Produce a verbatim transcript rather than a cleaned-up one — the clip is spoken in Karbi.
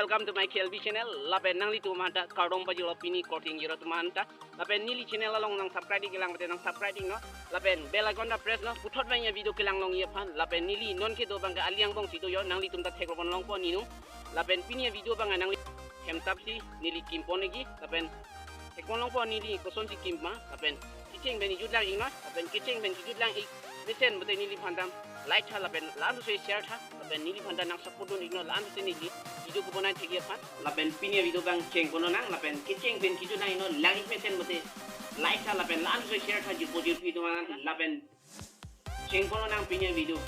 Welcome to my K L B channel. Lapen nanglitum aphanta kardom pajirlo pini korte ingjir atum aphanta. Lapen neli channel along nang subscribe ik lang mate nang subscribe iknon. Lapen bell icon ta press non. Puthot vangji avideo kelang longji aphan. Lapen neli non kedo abang ke aling angbong si do jo, nanglitum ta theklongpon longpo ninung. Lapen pini avideo abang nangli hem tap si neli kimpon ikji. Lapen theklong longpo neli kosonsi kim ma. Lapen kecheng pen kejut lang iknon. Lapen kecheng pen kejut lang ik mesen mate neliphan ta like tha lapen la-an si share tha. Lapen neliphan ta nang support dun iknon, la-an si neli video kebonai thekji aphan. Lapen pini avideo abang chengpon lonang, lapen kecheng pen kejut lang iknon, lang ik mesen mate like tha lapen la-an si share tha, jirpo jirpi atum aphan. Lapen chengpon lonang pini avideo.